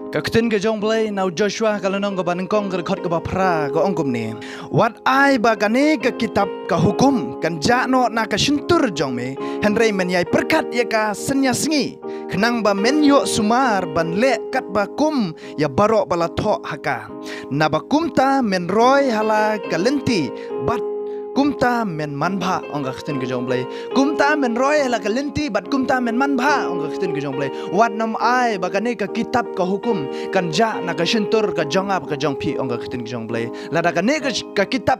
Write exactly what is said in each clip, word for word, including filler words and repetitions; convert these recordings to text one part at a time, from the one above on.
Ka ktien ka jong Blei na u Joshua ka lynnong kaba nyngkong ka dkhot kaba phra ka ong kumne: Wat ai ba kane ka kitab ka hukum kan jah noh na ka shyntur jong me, hynrei men ïai pyrkhat ïa ka synñia sngi, khnang ba men ïoh sumar ban leh katba kum ïa baroh ba la thoh ha ka. Naba kumta men roi ha la ka lynti bad kumta men manbha, ong ka ktien ka jong Blei. Kumta men roi ha la ka lynti bad kumta men manbha, ong ka ktien ka jong Blei. Wat nym ai ba kane ka kitab ka hukum kan jah na ka shyntur ka jong nga bad ka jong phi, ong ka ktien ka jong Blei. Lada kane ka, ka kitab,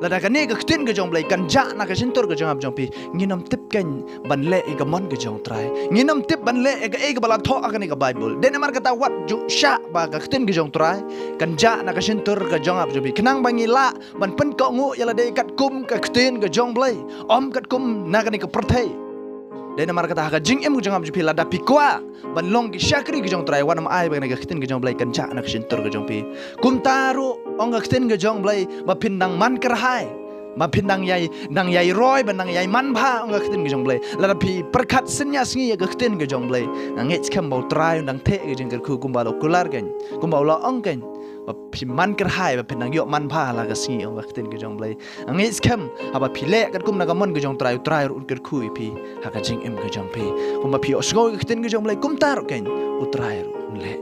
lada kane ka ktien ka jong Blei kan jah na ka shyntur ka jong nga bad jong phi, ngin ym tip kein ban leh ïa ka mon ka jong U Trai. Ngin ym tip ban leh ïa kaei kaba la thoh ha kane ka Baibl. Dei namar kata wat ju shah ba ka ktien ka jong U Trai kan jah na ka shyntur ka jong nga bad jong phi, khnang ba ngi lah ban pynkohnguh ïa lade katkum ka ktien ka jong Blei, ym katkum na kane ka pyrthei. Dei namar kata ha ka jingim ka jong nga bad jong phi, lada phi kwah ban long ki shakri ka jong U Trai, wat nym ai ba kane ka ktien ka jong Blei kan jah na ka shyntur ka jong phi. Kumta ruh, ong ka ktien ka jong Blei, ba phin dang man kyrhai, ba phin dang ïai, dang ïai roi, ba dang ïai manbha, ong ka ktien ka jong Blei. Lada phi pyrkhat synñia sngi ïa ka ktien ka jong Blei, nga ngeit skhem ba U Trai un dang theh ïa ka jingkyrkhu kumba u la kular kein, kumba u la ong kein, ba phi man kyrhai ba phin dang ïoh manbha ha la ka sngi, ong ka ktien ka jong Blei. Nga ngeit skhem haba phi leh katkum na ka mon ka jong U Trai, U Trai ruh un kyrkhu ïa phi ha ka jingim ka jong phi. Kumba phi ïohsngew ïa ka ktien ka jong Blei, kumta ruh kein U Trai ruh un leh.